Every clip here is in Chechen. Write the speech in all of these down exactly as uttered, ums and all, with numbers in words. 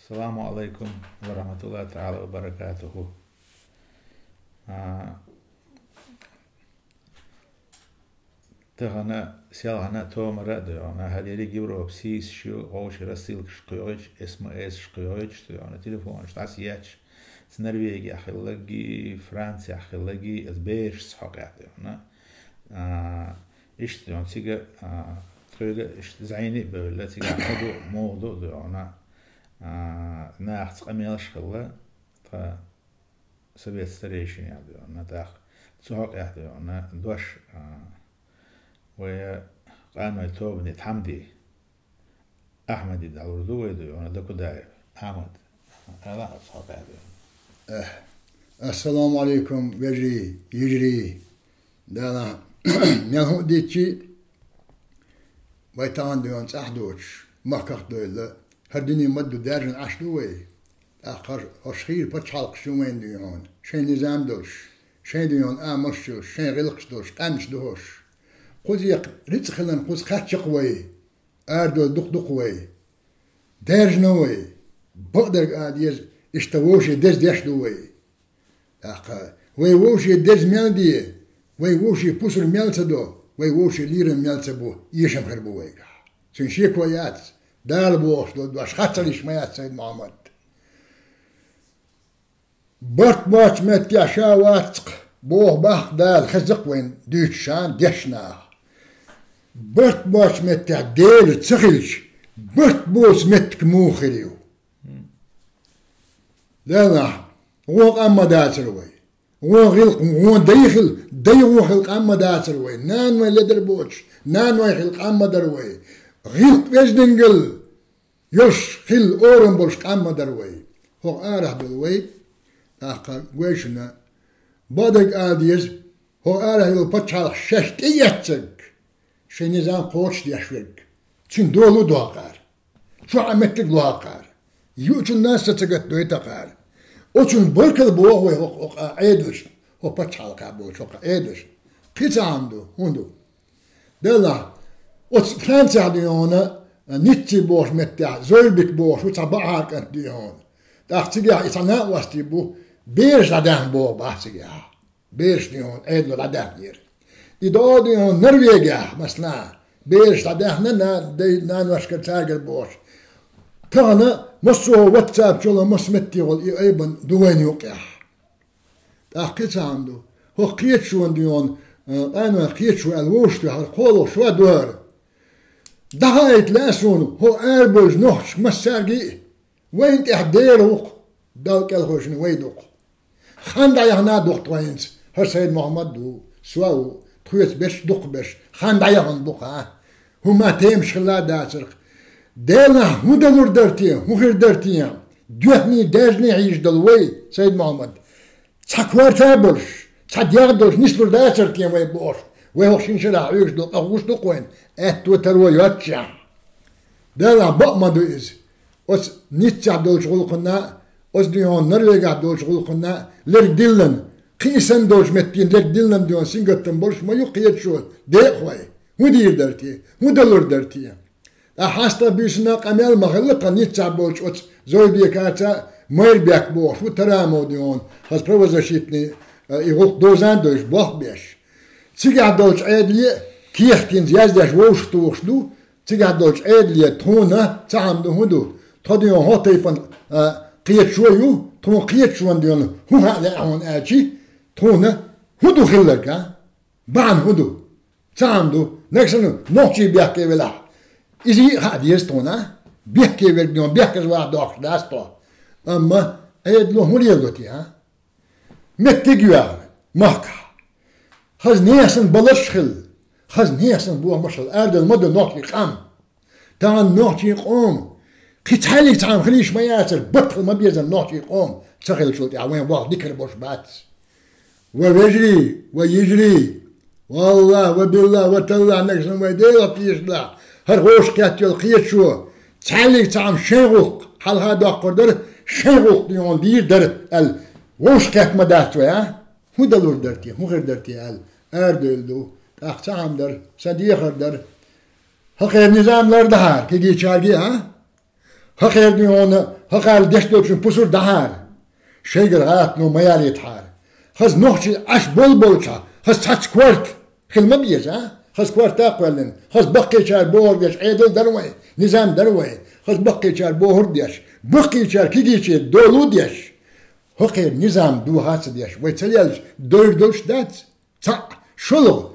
Саламу алейкум ва рахматуллахи та'ала ва баракатуху. А, тахана, селхана томара дойона, халери Европа сис шу, гъовши рассылкаш кхуьгъич, СМС кхуьгъич дойона, телефонаш дас яч. С Норвегия хиллаги, Франция хиллаги, аз берш хокъя дойона. А, ишт дойон, цига, а, тхуьга ишт зайни бевла, цига ходу, моду дойона. А, нахц къамелш хилла, тха совет старейшин яхь дойона, тах цу хокъя дойона, дош, а, вая къаной тобни тхьамди. Ахмади далур ду вай дойона, Дакудаев Ахмад. Ала хокъя дойона. Э, ассаламу алейкум, вежарий, йижарий. Дала, мел хӀу дичи, вай тагӀан дойон цӀахь доцуш, махках дойла, хӀара дуьне ма ду даьржина Ӏаш ду вай. ТӀаккха хӀорш хийра пачхьалкхаш ю вайн дойона, шайн низам долуш, шайн дойона амалш йолуш, шайн гӀиллакхаш долуш, къаьмнаш ду хӀорш. Кхузех рицкъ хилан кхуза кхаччакх вай, арадовла дукха дукха вай. Даьржина вай, бакъдерг а деза, иштта вовше деза деш ду вай. ТӀаккха вай вовше деза мел де, вай вовше пусар мел ца до, вай вовше лийрам мел ца бу, эшам хир бу вайгахь. Цуьнан шеко яц, Дала бохуш долу дош хаттариш ма яц, Сайд Мухьаммад. Барт боцу меттехь ша вацкъ, боху бахка Дала, хеза-кх вайн дуьйцуш ша дешнах. Барт боцу меттехь Дела ца хилча, барт боцу меттиг муха хир ю? Делахь, вон къам ма дацара вай. Вон гӀилкъ, вон дай хила, дай вон хила къам ма дацара вай. Нана вай ледар боцуш, нана вай хила къам ма дара вай. ГӀилкъ везангалла йолуш хила орам болуш къам ма дара вай. ХӀокху арахь долу вай, тӀаккха гой шуна, бакъдерг ала деза, хӀокху арахь йолу пачхьалкх шаьш тӀеэццарг, шайн низам кхочушдеш верг, цуьнан долу а дохкъара. Чохь а меттиг лохкъара. Юучунна а са ца гатдойтакъара. Оцунна баркалла боху вай хӀокху, хӀокху Ӏедалшна, хӀокху пачхьалкхехь болчу хӀокху Ӏедалшна. Кхин цхьа хӀума ду, хӀун ду? Делахь, оцу Францехь дойона, Ницци бохуш меттехь, Зойбик бохуш ву цхьа бахьара кӀант дойона. ТӀаккха цигахь и цхьа накъостий бу, бераш дӀадаьхна боху бахьа цигахь. Бераш дойона, Ӏедало дӀадаьхнера. И догӀу дойона Норвегехь, масала, бераш дӀадаьхна на-, дай-, наношкара цаьргара бохуш. Тахана массо а ватсап чула масса меттехула и айбан ду вайна юкъехь. ТӀаккха кхин цхьа хӀума ду. ХӀокху кхеташонан дойона, а, къанойн кхеташо аьлла вовшахтоьхна хӀара кхоалгӀа шо ду хӀара. ДӀахаийта лаьа суна, хӀокху арабевллачу нохчашка массаьрга а, вайна тӀехь Дела ву-кх, Далла кӀелхойшна вай ду-кх. Хан дӀаяхана а ду-кх тхо хӀинца, хӀара Сайд Мухьаммад ву, со а ву, тхоьца берш дукхахберш, хан дӀаяхана бу-кх, а? ХӀума темаш хилла а дацара-кх. Делахь хӀун далур дара те, хӀун хир дара те? Доьхний, даьржний хьийзаш долу вай, Сайд Мухьаммад, цхьа корта а болуш, цхьа дегӀ долуш нислур дацара те вай бохуш, вай хӀокху шина шарахь Ӏуьйгаш долу къа хууш ду-кх вайна, аьтто, таро йоццушехь. Делахь бакъ ма ду иза. Оцу Ниццехь долчу гӀуллакхана, оцу дийхьо Норвегехь долчу гӀуллакхана лерг диллина, кхин санна долчу меттийн лерг диллина дийхьо сингаттам болуш ма ю кхеташо, декъахой. ХӀун дийр дара те? ХӀун далур дара те? Ткъа хьастагӀ буьйсанна къамел ма хилла тхан Ниццехь болчу оцу Зойбекаца, Майрбек бохуш ву Тарамов дийхьо, хаза правозащитный, э, и гӀуллакх дозан а дойш, болх беш. Цигахь долчу Ӏедале а кехатенца яздеш вовшахтухуш ду, цигахь долчу Ӏедале тхуна цхьа хӀума ду, хӀун ду? Тхо дийхьо хӀо тайпана, а, кхеташо ю, тхуна кхеташонан дийхьо хӀун хаа лаьа хьуна аьлчи, тхуна хӀун ду хилларг, а? Бахьана хӀун ду? Цхьа хӀума ду. Нагахь санна нохчий бехке велахь, иза а хаа деза тхуна, а? Бехке верг дийхьо бехказа ваха дохкуш дац тхо. Амма Ӏедало хӀун леладо те, а? Меттиг а йоьгӀна махкахь. Хаза нехан санна баларш а хилла, хаза нехан санна бохамаш а хилла, арадала ма ду нохчийн къам. Тахана нохчийн къоман кхин цхьаьллиг цхьа хӀума хила йиш ма яцара, баттахь ма безара нохчийн къоман ца хиллачул тӀаьхьа вайн болх дика хир болуш бац. Ва вежарий, ва йижарий, валлахӀ, ва биллахӀ, ва таллахӀ, нагахь санна вай Делах тешалахь, хӀара вовшахкхетта йолу кхеташо, цхьаьллиг цхьа хӀума шайн гӀуллакх хьалха доккхур дара, шайн гӀуллакх дийхьо дийр дара аьлла, вовшахкхетта ма дац вай, а? ХӀун далур дара те, хӀун хир дара те аьлла, арадевлла ду. ТӀаккха цхьа хӀума дара, сан дехар дара. ХӀокхеран низам лардахьара кегийчаьрга а, а? ХӀокхеран дийхьо ХӀокхарна деш долчун пусар дахьара, шайгара гӀалатано ма ялийтахьара. Хаза нохчий Ӏаш болболча, хаза цхьацца корта хила ма беза, а? Хаза корта кхоьллина, хаза баккхийчара бохург деш, Ӏедал дар вай, низам дар вай, хаза баккхийчара бохург деш, баккхийчара кегийчера долу деш. ХӀокхеран низам дохаца деш, вай ца лелча дойр долуш дац. Цхьаъ, шолгӀа.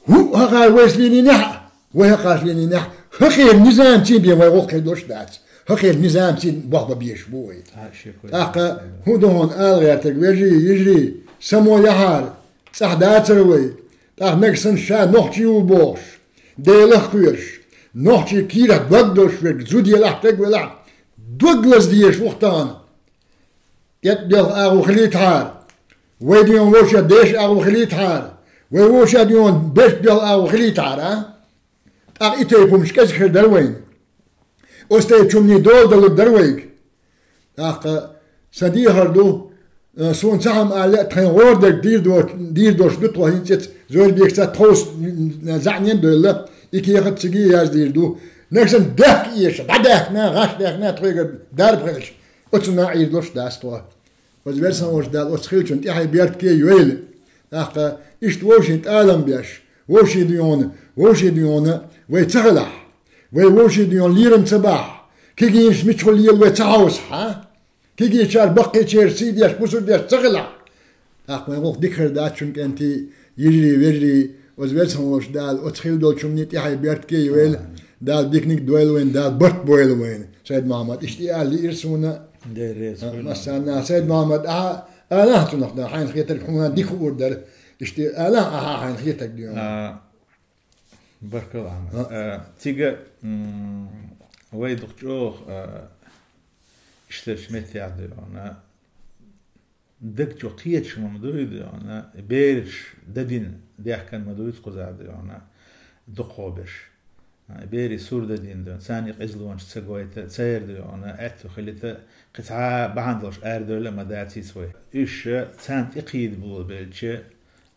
ХӀуъ хӀокхара вайца лийнехь, вай хӀокхарца лийнехь, хӀокхеран низамций бен вай гӀуллакх хир долуш дац. ХӀокхеран низамций болх бан безаш бу вай. ТӀаккха хӀун ду хьуна ала гӀертарг, вежарий, йижарий, само яхьара, цӀахь дацара вай. ТӀаккха нагахь санна ша нохчи ву бохуш, Делах кхоьруш, нохчийн кийрахь дог долуш верг, зуда елахь, стаг велахь, дог лазадезаш ву-кх тахана. ТӀетӀа доьлху агӀо хилийтахьара. Вай дуьйна вовшех деша агӀо хилийтахьара. Вай вовшех дуьйна берт доьлху агӀо хилийтахьара, а? ТӀаккха и тайпа хӀуманаш кӀезиг хир дара вайна. Оцу тайпа хӀуманийн дола далур дара вайга. ТӀаккха сан дехар ду, э, суна цхьа хӀума аьлла, тхайн гӀора дерг дийр до-, дийр долуш ду тхо хӀинца, Зойрбекаца тховса, м, заьӀнен а доьлла, и кехат цига а яздийр ду. Нагахь санна даьхка эша, дӀадаьхкина, гӀаш даьхкина, тхоьгара дарба хилча, оцунна а Ӏийр долуш дац тхо. Оцу Веза-Сийлахь волчу Дала оцу хиллачун тӀаьхье беркате а йойла. ТӀаккха иштта вовшийн тӀалам беш, вовшийн дуьйна, вовшийн дуьйна вай ца хилахь, вай вовшийн дуьйна лерам ца бахь, кегийнаш мичахула лела вай ца хьовсахь, а? Кегийчара баккхийчеран сий деш, пусар деш ца хилахь, тӀаккха вайн гӀуллакх дика хир дац, чун кӀентий, йижарий, вежарий, оцу Веза-Сийлахь волчу Дала оцу хилла долчу хӀуманийн тӀаьхье беркате а йойла. Дала диканиг а дойла вайна, Дала барт бойла вайна. Сайд-Мохьмад, иштта и ала лиира суна. Дера реза хуьлда. Массарна а, Сайд-Мохьмад, ахьа алахьа цунах, да, хьайна хетарг хьуна дика хуур дара. Иштта алахьа ахьа хьайна хетарг дуьйна. А, баркалла, Ахьмад. А. А, цига, м, вай дукха чӀогӀа, а, иштачу меттехь дуьйна. Даг чу кхеташ ма дуй, дуьйна, бераш дадина, даьхкина ма дуй кхузахь, дуьйна, дукхахберш. Берийн сур дадина, дуьйна, царна и къизалонаш ца гойту, церан, дуьйна, аьтту хилийта, кхин цхьа а бахьана долуш арадевлла а ма дац иза вай. Уьш царна тӀекхийда болабелча,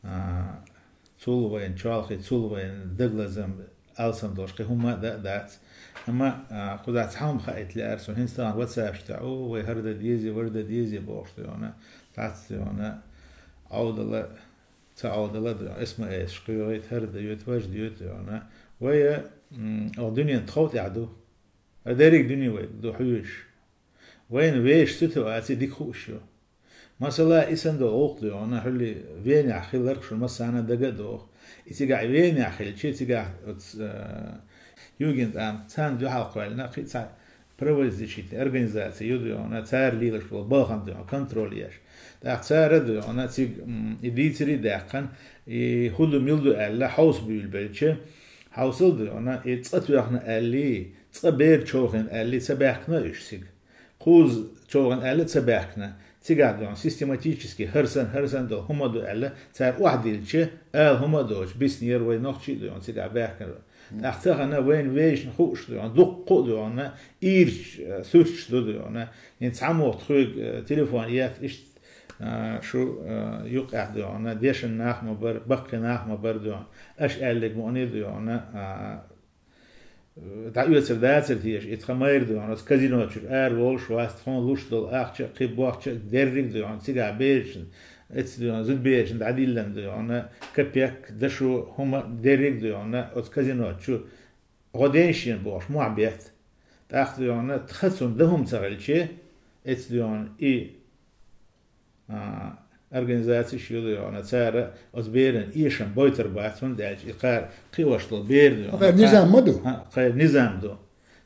а, цул вайна чолхе, цул вайна дагалазам, алсам долуш кхин хӀумма а дан а дац. Амма, а, кхузахь цхьа хӀума хаийта лаьара суна, хӀинца тахана ватсапаш тӀехь, о, вай хӀара дан дезий, вара дан дезий бохуш, дуьйна, цхьацца, дуьйна, Ӏовдала, ца Ӏовдала, дуьйна, эс-эм-эсаш кхоьхьуьйту, хӀара дан йойту, важа дан йойту, дуьйна. Вай, м, оха дуьненан тхов тӀехь ду. Ткъа дерриг дуьне вайга ду хьоьжуш. Вайна вешан ситуаци дика хууш ю. Масала, и санна долу гӀуллакх, дуьйна, хӀуьллий Венехь хилларг шуна массарна а дага а догӀу. И цигахь Венехь хилча, цигахь оцу, э, Югентамт царна дуьхьал кхоьллина, кхин а цхьа правозащитная организация ю, дуьйна, цара лелаш болу балхана, дуьйна, контроль еш. ТӀаккха цара, дуьйна, цига, м, и дийцаре а даьккхина, и хӀун ду, мила ду аьлла, хьовса буьйлабелча, хьовсал, дуьйна, и цкъа тоьхна аьллий, цкъа бер човхийна аьллий, ца баьхкина уьш цига. Кхузза човхийна аьлла ца баьхкина. Цигахь, дуьйна, систематически хӀара санна, хӀара санна долу хӀума ду аьлла, цара охьадиллича, ала хӀума а доцуш, биснера вай нохчий а, дуьйна, цигахь баьхкина. ТӀаккха тахана вайна вешан хууш, дуьйна, дуккха а, дуьйна, ийрча, э, суьрташ ду, дуьйна. ХӀинца цхьаммо тхоьга, э, телефон етта, иштта, э, шу, э, юккъехь, дуьйна, дешна нах ма бара, баккхий нах ма бара, дуьйна. Аша аьлларг мукъане, дуьйна, а, дӀаоьцур дацара теша, и тхан майра, дуьйна, оцу казино чуьра ара волуш вац, тхуна луш долу ахча а, кхин бохча а, дерриг а, дуьйна, цигахь берашна, эцу, дуьйна, зудаберашна дӀадиллина, дуьйна, капек, дашо, хӀума, дерриг а, дуьйна, оцу казино чу гӀо ден шена бохуш, мохь бетта. ТӀаккха, дуьйна, тхан цунна дан хӀума ца хилча, эцу, дуьйна, и а, организацеш ю, дуьйна, цара оцу беран эшам бойтур бац, хӀунда аьлча и кхара кхиош долу бер, дуьйна, кхара низам ма ду. ХӀа, кхара низам ду.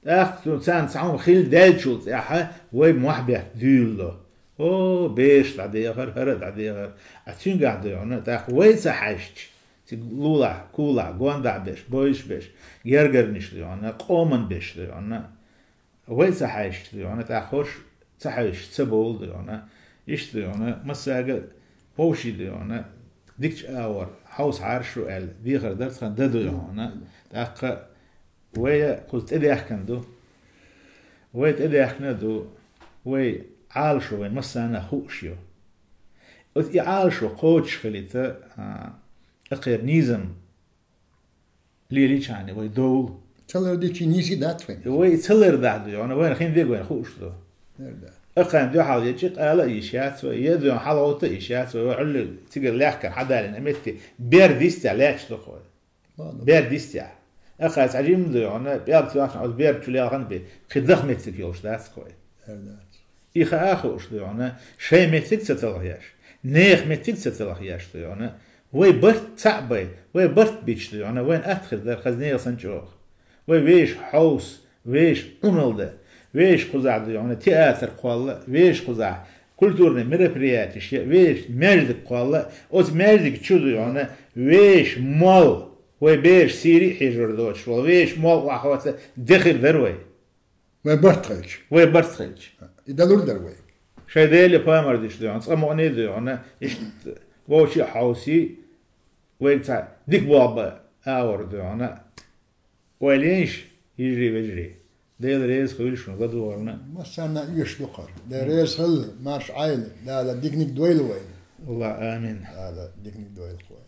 ТӀаккха царна цхьа хӀума хилла даьллачул тӀаьхьа вай мохь бетта дуьйлало. О, бераш дӀадехар, хӀара а дӀадехар. А цуьнгахь, дуьйна, тӀаккха вай ца хьаьжча, цига лулахь, кулахь, гондахь берш, бойзуш берш, гергарниш, дуьйна, къоман берш, дуьйна. Вай ца хьаьжча, дуьйна, тӀаккха хӀорш ца хьаьжча, ца бовла, дуьйна. Иштта, дуьйна, массаьрга а вовший, дуьйна, дикачу агӀор хьовсахьара шу аьлла, дехар дара тхан дан, дуьйна. ТӀаккха вай кхуза тӀедаьхкина ду. Вай тӀедаьхкина а ду. Вай Ӏалашо вайн массарна а хууш ю. Оцу и Ӏалашо кхочуш хилийта, а, кхеран низам лелийчхьана вай довла. Ца лардичи нийса дац вайн. Вай ца лардахь, дуьйна, вайна хин дерг вайна хууш ду. Акхарна дуьхьал я чӀикъала а йиш яц вай, я дуьйна хьалагӀовтта а йиш яц вай, вай хьулле цигара лаьхкар хьадалийна метте бер дистехь лаьтташ ду-кх вай. Бер дистехь. Акхар цхьа жимма дуй хьуна, пӀелг тоьхна оцу бер чу лелхана бен, кхин даха меттиг йолуш дац-кх вай. И хаа хууш дуй хьуна, шайн меттиг ца талхаеш, нехан меттиг ца талхаеш дуй хьуна, вай барт цхьаъ бай, вай барт бича дуй хьуна, вайна атта хир дара хаза нехан санна чӀогӀа. Вай вешан хьовса, вешан Ӏуналла дан, вешан кхузахь дуй хьуна театр кхолла, вешан кхузахь культурный мероприятеш я, вешан маьждиг кхолла, оцу маьждиг чу дуй хьуна, вешан молла, вай бераш сийрий а хьежор доцуш волу, вешан молла охьахоца де хир дара вай. Вай барт хилча. Вай барт хилча. И далур дара вай. Шайн Деле памар деш дуй хьуна, цкъа мукъане а дуй хьуна, иштта вовший а хьовсий, вайга цхьа дика болх бан агӀор дуй хьуна. Ойла ейша, йижарий, вежарий. Дела реза хуьлда шуна ладогӀарна. Массарна а оьшуш ду-кх хӀара. Дела реза хуьлда, марша Ӏайла, Дала диканиг дойла вайна. Аллах, амин. Дала диканиг дойла вайна.